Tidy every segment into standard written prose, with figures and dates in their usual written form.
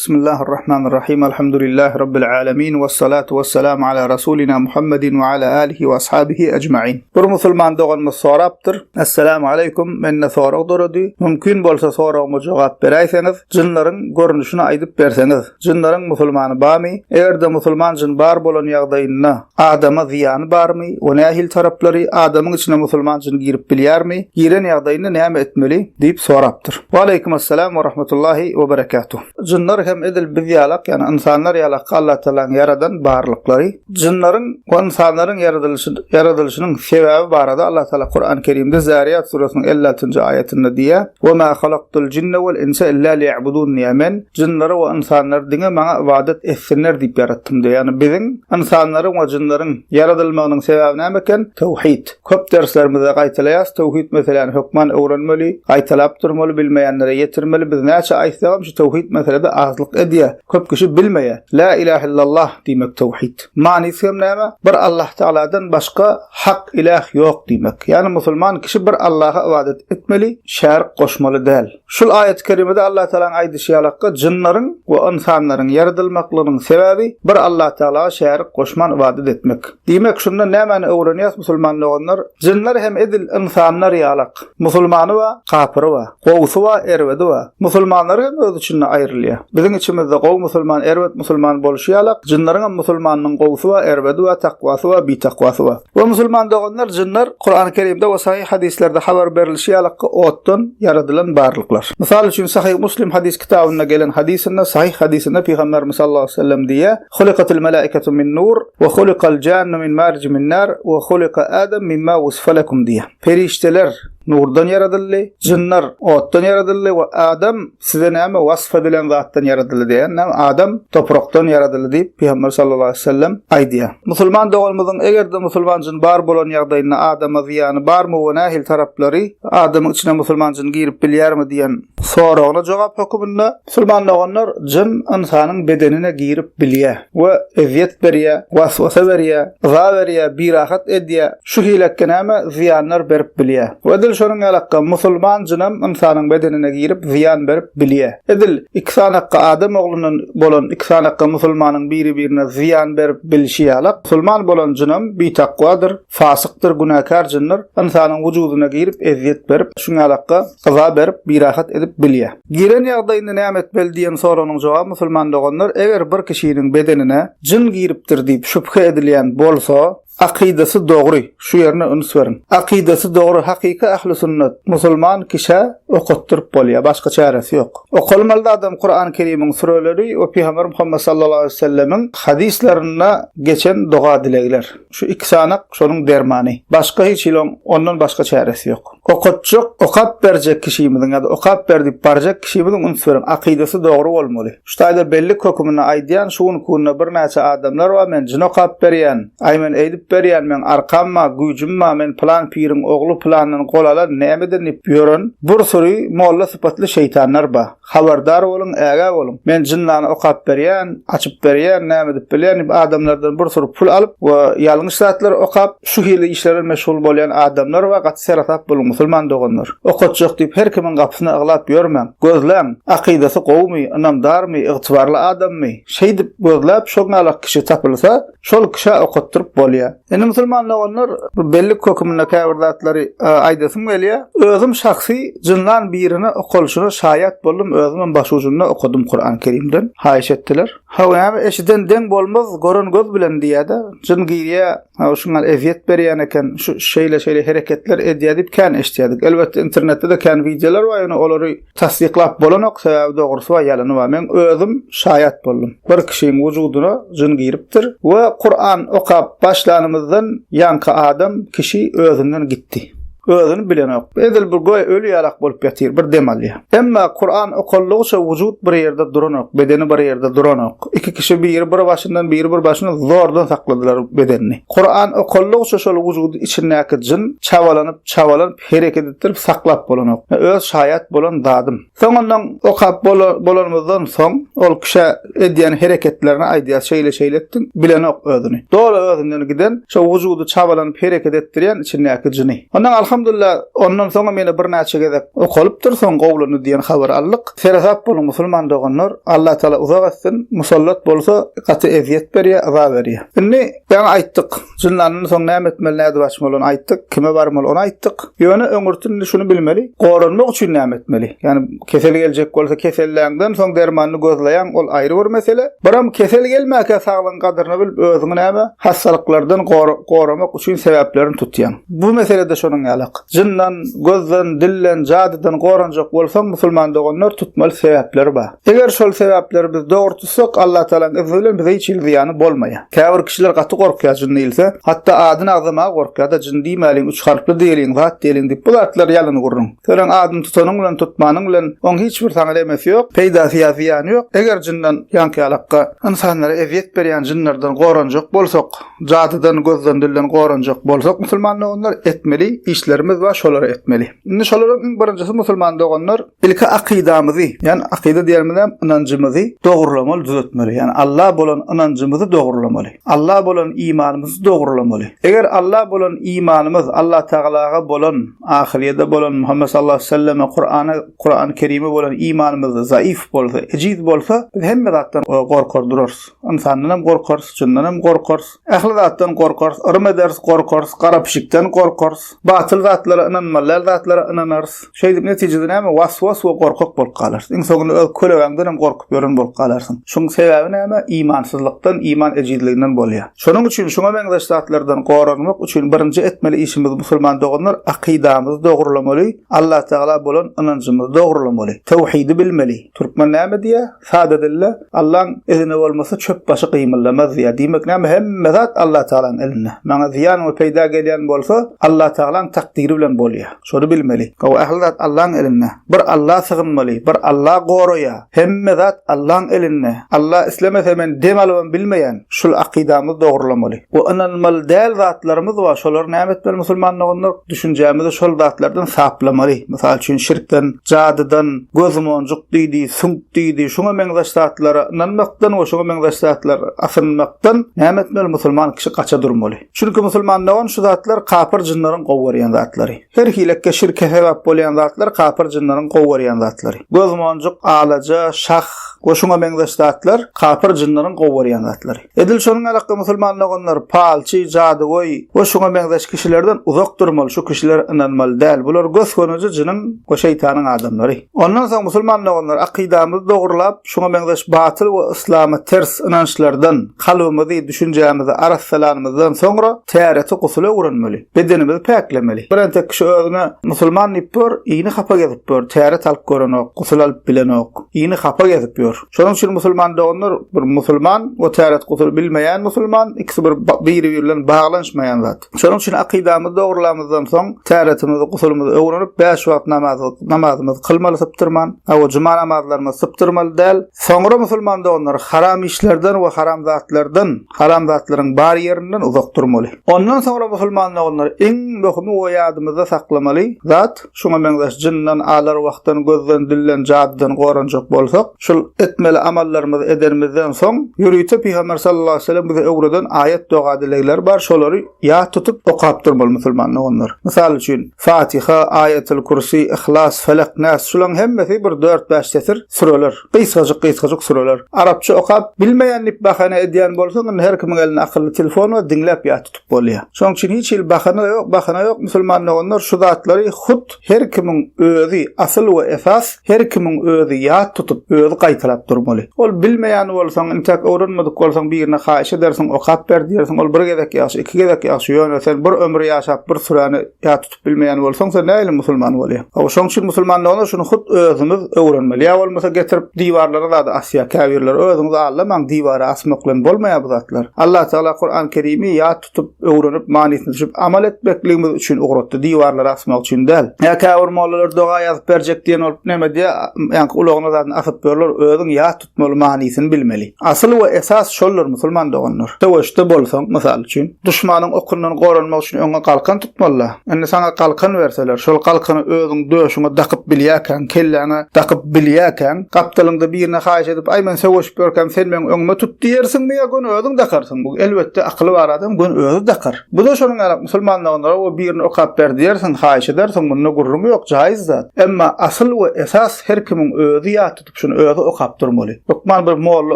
Bismillahirrahmanirrahim. Elhamdülillahi Rabbil alemin. We salatu we selamu ala Rasulina Muhammedin we ala alihi we ashabihi ecmain. Bir musulman doganymyz sorapdyr. Esselamu aleýkum. Mende sorag doredi. Mümkin bolsa soragyma jogap beräýseňiz, jynlaryň görnüşini aýdyp berseňiz. Jynlaryň musulmany barmy? Eger-de musulman jyn bar bolan ýagdaýynda adama zyýany barmy? O nähili taraplary? Adamyň içine musulman jyn girip bilýärmi? Giren ýagdaýynda näme etmeli? diýip sorapdyr. Waleýkim essalam we rahmetullahi we berekatuh. Jynlar hem edil biz ýalak, ýagny ynsanlar ýalak Allatagalaň ýaradan barlyklary. Jynlaryň we ynsanlaryň ýaradylyşy ýaradylyşynyň sebäbi barada Allatagala Kuran Kerimde Zariýat surasynyň 56-njy aýatynda diýýär, Wa ma halaktul jinne wal insa illa liýa'budun diýýär. Men jynlary we ynsanlary diňe maňa ybadat etsinler diýip ýaratdym diýýär. Ýagny biziň ynsanlaryň we jynlaryň ýaradylmagynyň sebäbi näme eken? Tawhid. Köp derslerimizde gaýtalaýas, töwhid meseläni hökman öwrenmeli, gaýtalap durmaly, bilmeýänlere ýetirmeli, biz näçe aýtsagam şu töwhid meselede azlyk edýä, köp kişi bilmeýä. Lä ilähe illallah diýmek töwhid. Manysy hem näme? Bir Allah Tagaladan başga hak iläh ýok diýmek. Ýagny musulman kişi bir Allaha ybadat etmeli, şärik goşmaly däl. Şul aýaty kerimede Allah Tagalaň aýdyşy ýalakka jynlaryň we ynsanlaryň ýaradylmaklygynyň sebäbi bir Allah Tagalaga şärik goşman ybadat etmek. Diýmek şundan nämäni öwrenýäs musulman doganlar? Jynlar hem edil ynsanlar ýalak. Musulmany bar, kapyry bar. Gowusy bar, erbedi bar. Musulmanlar hem öz içinde aýrylýar. Biziň içimizde gowy musulman, erbet musulman bolşy ýalak, jynlaryň hem musulmanynyň gowusy bar, erbedi bar, takwasy bar, bitakwasy bar. We musulman doganlar jynlar Kurany Kerimde we sahyh hadyslerde habar berilişi ýalakky otdan ýaradylan barlyklar. Mysal üçin Sahyh Muslim hadys kitabynda gelen hadysynda sahyh hadysynda Pygamberimiz sallallahu aleýhi we sellem diýýär, Hulikatil melaikatu min nur we hulikal jannu min marij min nar we hulika Adam mimma wusfa lekum diýýär. Perişdeler nurdan ýaradyldy, jynlar otdan ýaradyldy we Adam size näme wasf edilen zatdan ýaradyldy diýen, näme Adam toprakdan ýaradyldy diýip Pygamber sallallahu aleýhi we sellem aýdýar. Musulman doganymyzyň eger-de musulman jyn bar bolan ýagdaýynda adama zyýany barmy we nähili taraplary, adamyň içine musulman jyn girip bilýärmi diýen soragyna jogap höküminde, musulman doganlar jyn ynsanyň bedenine girip bilýär we ezýet berýär, waswasa berýär, yza berýär, birahat edýär, şu hilekge näme zyýanlar berip bilýär. We edil şonuň ýalakga musulman jynam ynsanyň bedenine girip zyýan berip bilýär. Edil iki sanakga adam oglundan bolan iki sanakga musulmanyň biri-birine zyýan berip bilşi ýalak, musulman bolan jynam bitakwadyr, fasykdyr, günäkär jyndyr, ynsanyň wujudyna girip ezýet berip, şuň ýalakga yza berip birahat edip bilýär. Giren ýagdaýynda näme etmeli diýen soragynyň jogaby musulman doganlar eger bir kişiniň bedenine jyn giripdir diýip şübhe edilýän bolsa, Akydasy dogry, şu ýerine üns beriň. Akydasy dogry hakyky ähli sünnet musulman kişä okatdyryp bolýar, başga çäresi ýok. Okalmaly zadam Kurany Kerimiň süreleri we Pygamber Muhammet sallallahu aleýhi we sellemiň hadyslarynda geçen doga-dilegler. Şu iki sanak şonuň dermany. Başga hiç hili ondan başga çäresi ýok. Okatjak, okap berjek kişimiziň ýa-da okap ber diýip barjak kişimiziň üns beriň, akydasy dogry bolmaly. Şu taýda bellik höküminde aýdýan, şu günki günde birnäçe adamlar bar, men jyn okap berýän, aý men eýdip berýän, meň arkam bar, güýjüm bar, men pylan piriň ogly pylandan gol alan, nämeden diýip ýören bir süri molla sypatly şeýtanlar bar. Habardar boluň, ägä boluň. Men jynlany okap berýän, açyp berýän, näme edip bilýän diýip adamlardan bir süri pul alyp we ýalňyş zatlary okap, şu hili işler bilen meşgul bolýan adamlar bar, gaty seresap boluň musulman doganlar. Okatjak diýip her kimiň gapysyna yglap ýörmäň. Gözläň, akydasy gowumy, ynamdarmy, ygtybarly adammy? Şeýdip gözläp şoňňalak kişi tapylsa, şol kişä okatdyryp bolýar. Indi musulman doganlar, bu bellik höküminde käbir zatlary aýdasym gelýär. Özüm şahsy jynlan birine okalyşyna şaýat boldum, özümem başujunda okadym Kuran Kerimden, haýyş etdiler. Hawa näme eşiden deň bolmaz, gören göz bilen diýýär-de, jyn girýär, hawa şuňa ezýet berýän eken, şu şeýle-şeýle hereketler edýär diýip kän eşidýärdik. Elbetde internetde-de kän wideolar bar, ýöne olary tassyklap bolanok, sebäbi dogrusy bar, ýalany bar. Men özüm şaýat boldum. Bir kişiň wujudyna jyn giripdir we Kuran okap başlanymyzdan ýaňky adam, kişi özünden gitdi. Özüni bilenok. Edil bir göýä öli ýalak bolup ýatyr, bir dem alýar. Emma Kuran okaldygyça wujut bir ýerde duranok, bedeni bir ýerde duranok. Iki kişi biri bir başyndan, biri bir başyndan zordan sakladylar bedenini. Kuran okaldygyça şol wujudy içindäki jyn çabalanyp, çabalanyp hereket etdirip saklap bolanok. Öz şaýat bolan zadym. Soňundan okap bolanymyzdan soň ol kişä edýän hereketlerini aýdýar, şeýle-şeýle etdiň, bilenok özüni. Doly özünden giden, şo wujudy çabalanyp hereket etdirýän içindäki jyny. Ondan. Alhamdulillah, ondan soňam ýene birnäçe gezek okalypdyr, soň gowulandy diýen habary aldyk. Seresap boluň musulman doganlar, Allah Tagala uzak etsin, musallat bolsa gaty ezýet berýär, yza berýär. Indi ýaňy aýtdyk, jynlandan soň näme etmeli, nädip açmaly ony aýtdyk, kime barmaly ony aýtdyk. Ýöne öňürti indi şuny bilmeli, goranmak üçin näme etmeli? Ýagny kesel geljek bolsa keselläňden soň dermanyny gözleýäň, ol aýry bir mesele. Biram kesel gelmäkä saglygyň gadyryny bilip özüňi näme hassalyklardan goramak üçin sebäplerini tutýaň. Bu meselede şonuň ýalak. Jyndan, gözden, dilden, jadydan goranjak bolsaň musulman doganlar tutmaly sebäpleri bar. Eger şol sebäpleri biz dogry tutsak Allatagalaň yzni bilen bize hiç hili zyýany bolmaýar. Käbir kişiler gaty gorkýar jyn diýilse, hatda adyny agzamaga gorkýar-da jyn diýmäliň, üç harply diýeliň, zat diýeliň diýip bu zatlar ýalan gürrüň. Seniň adyny tutanyň bilen tutmanyň bilen oň hiç bir saňa nemesi ýok, peýdasy ýa zyýany ýok. Eger jyndan ýaňky ýalakka ynsanlara ezýet berýän jynlardan goranjak bolsak, Jadydan, gözden, dilden goranjak bolsak musulman doganlar, etmeli işlerimiz bar, şolary etmeli. Indi şolaryň iň birinjisi musulman doganlar, ilki akydamyzy, ýagny akyda diýenimiz hem ynanjymyzy dogrulamaly, düzetmeli. Ýagny Alla bolan ynanjymyzy dogrulamaly. Alla bolan imanymyzy dogrulamaly. Eger Alla bolan imanymyz, Alla Tagalaga bolan, ahyrýede bolan, Muhammet sallallahu aleyhi ve selleme, Kur'ana, Kur'an-y Kerime bolan imanymyz zaif bolsa, ejiz bolsa, biz hemme zatdan gorkar durarys. Ynsandanam gorkarys, jyndanam gorkarys. Ähli zatdan gorkarys, yrym ederis, gorkarys, gara pişikden gorkarys. Batyl zatlara ynanmaly däl zatlara ynanarys. Şeýdip netijede näme? Was-was we gorkak bolup galarys. Iň soňunda öz kölegaňdanam gorkup ýören bolup galarsyň. Şuň sebäbi näme? Imansyzlykdan, iman ejizliginden bolýar. Şonuň üçin şuňa meňzeş zatlardan goranmak üçin birinji etmeli işimiz musulman doganlar akydamyzy dogrulamaly, Allatagala bolan ynanjymyzy dogrulamaly. Töwhidi bilmeli. Türkmen näme diýýär? Sada dilde, Allaň izini bolmasa çöp başy gymyldamaz diýýär. Diýmek näme, hemme zat Allatagalaň elinde. Maňa zyýan we peýda gelýän bolsa, Allatagalaň takdyry bilen bolýar. Şony bilmeli. Hawa, ähli zat Allaň elinde. Bir Alla sygynmaly, bir Alla goraýar. Hemme zat Allaň elinde. Alla islemese men dem alybam bilmeýän. Şul akydamyzy dogrulamaly. We ynanmaly däl zatlarymyz bar, şolary näme etmeli musulman doganlar? Düşünjämizi şol zatlardan saplamaly. Mysal üçin, şirkden, jadydan, gözmonjuk diýdi, süňk diýdi, şuňa meňzeş zatlara ynanmakdan we şuňa meňzeş zatlara asynmakdan näme etmeli? Musulman kişi gaça durmaly. Çünki musulman dogan şu zatlar kapyr jynlaryň gowy görýän zatlary. Her hilekke şirke sebäp bolýan zatlar kapyr jynlaryň gowy görýän zatlary. Gözmonjuk, alaja, şah we şuňa meňzeş zatlar kapyr jynlaryň gowy görýän zatlary. Edil şonuň ýalakda musulman doganlar palçy, jadygöý we şuňa meňzeş kişilerden uzak durmaly, şu kişilere ynanmaly däl. Bular gös-gönüji jynyň we şeýtanyň adamlary. Ondan soň musulman doganlar akydamyzy dogrulap, şuňa meňzeş batyl we yslama ters ynançlardan kalbymyzy, düşünjämizi arassalanymyzdan soňra täreti gusul öwrenmeli, bedenimizi päklemeli. Bir entek kişi özüne musulman diýip ýör, ini hapa gezip ýör, täret alyp görenok, gusul alyp bilenok, ini hapa gezip ýör. Şonuň üçin musulman doganlar bir musulman we täret gusul bilmeýän musulman ikisi bir biri-biri bilen baglanyşmaýan zat. Şonuň üçin akydamyzy dogrulamyzdan soň täretimizi gusulymyzy öwrenip bäş wagt namaz namazymyzy kylmaly sypdyrman, hawa juma namazlarymyzy sypdyrmaly däl. Soňra musulman doganlar haram işlerden we haram zatlardan, haram zatlaryň bar ýerinden uzak durmaly. Ondan soňra musulman doganlar iň möhümi we ýadymyzda saklamaly zat Şuňa meňzeş jyndan, al-arwahdan, gözden, dilden, jadydan goranjak bolsak, şul etmeli amallarymyzy edenimizden soň, ýörite Pygamber sallallahu aleýhi we sellem bize öwreden aýat, doga-dilegler bar, şolary ýat tutup okap durmaly musulman doganlar. Mysal üçin, Fatiha, Aýatul Kürsi, Yhlas, Felak, Nas şulaň hemmesi bir dört-bäş setir süreler. Gysgajyk-gysgajyk süreler. Arapça okap bilmeýän diýip bahana edýän bolsaň, indi her kimiň elinde akylly telefon bar, diňläp ýat tutup bolýar. Şonuň üçin hiç hili bahana ýok, bahana ýok musulman doganlar şu zatlary hut her kimiň özi asyl we esas her kimiň özi ýat tutup özi gaýtalap durmaly. Ol bilmeýän bolsaň intäk öwrenmedik bolsaň birine haýyş edersiň okap ber diýersiň ol bir gezek ýagşy iki gezek ýagşy ýöne sen bir ömür ýaşap bir süräni ýat tutup bilmeýän bolsaň sen nähili musulman bolýaň. Hawa şonuň üçin musulman doganlar şuny hut özümiz öwrenmeli. Ýa bolmasa getirip diwarlara zady asýar käbirleri özüňizi aldamaň diwara asmak bilen bolmaýar bu zatlar. Allah Tagala Kuran Kerimi ýat tutup öwrenip manysyna düşüp amal etmekligimiz üçin ugratdy diwarlara asmak üçin däl. Ýa käbir mollalar doga ýazyp berjek diýen bolup neme diýýär ýaňky ulagyna zadyny asyp ýörler. özüň ýat tutmaly manysyny bilmeli. Asyl we esas şoldur musulman doganlar. Söweşde bolsaň, mysal üçin, duşmanyň okundan goranmak üçin öňüňe galkan tutmaly-da. Indi saňa galkan berseler, şol galkany özüň döşüňe dakyp bilýärkäň, kelläňe dakyp bilýärkäň, gapdalyňda birine haýyş edip, Aý, men söweşip ýörkäm, sen meň öňüme tut diýersiňmi ýa göni özüň dakarsyň? Bu, elbetde, akyly bar adam göni özi dakar. Bu-da şonuň ýaly, musulman doganlara o birini okap ber diýersiň, haýyş edersiň, munda gürrüň ýok, jaýyz zat. Emma asyl we esas her kimiň özi ýat tutup, şuny özi okap durmaly. Hökman bir molla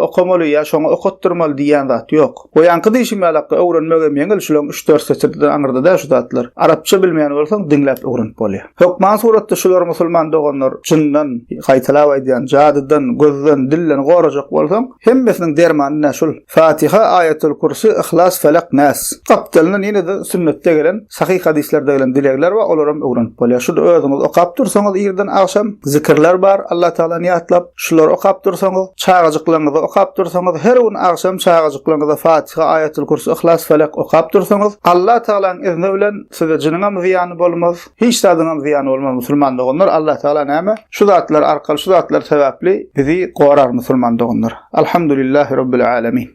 okamaly ýa şoňa okatdyrmaly diýýän zat ýok. O ýaňky diýşim ýalakka öwrenmegem ýeňil, şulaň üç-dört setirden aňyrda däl şu zatlar. Arapça bilmeýän bolsaň diňläp öwrenip bolýar. Hökman suratda şulary musulman doganlar jyndan, gaýtalap aýdýan, jadydan, gözden, dilden gorajak bolsaň, hemmesiniň dermany nä şul. Fatiha, Aýatul Kürsi, Yhlas, Felak, Nas. Gapdalyndan ýene-de sünnetde gelen, sahyh hadyslerde gelen dilegler bar, olaram öwrenip bolýar. Şuny özüňiz okap dursaňyz irden agşam, zikirler bar, Allah Tagalany ýatlap, şulary okap dursaňyz, çagajyklaryňyza okap dursaňyz, her gün agşam çagajyklaryňyza Fatiha, Aýatul Kürsi, Yhlas, Felak okap dursaňyz, Allah Tagalanyň izni bilen size jynyňam zyýany bolmaz, hiç zadyňam zyýany bolmaz musulman doganlar. Allah Tagala näme? Şu zatlar arkaly, şu zatlar sebäpli bizi gorar musulman doganlar. Alhamdulillahi Rabbil Alemin.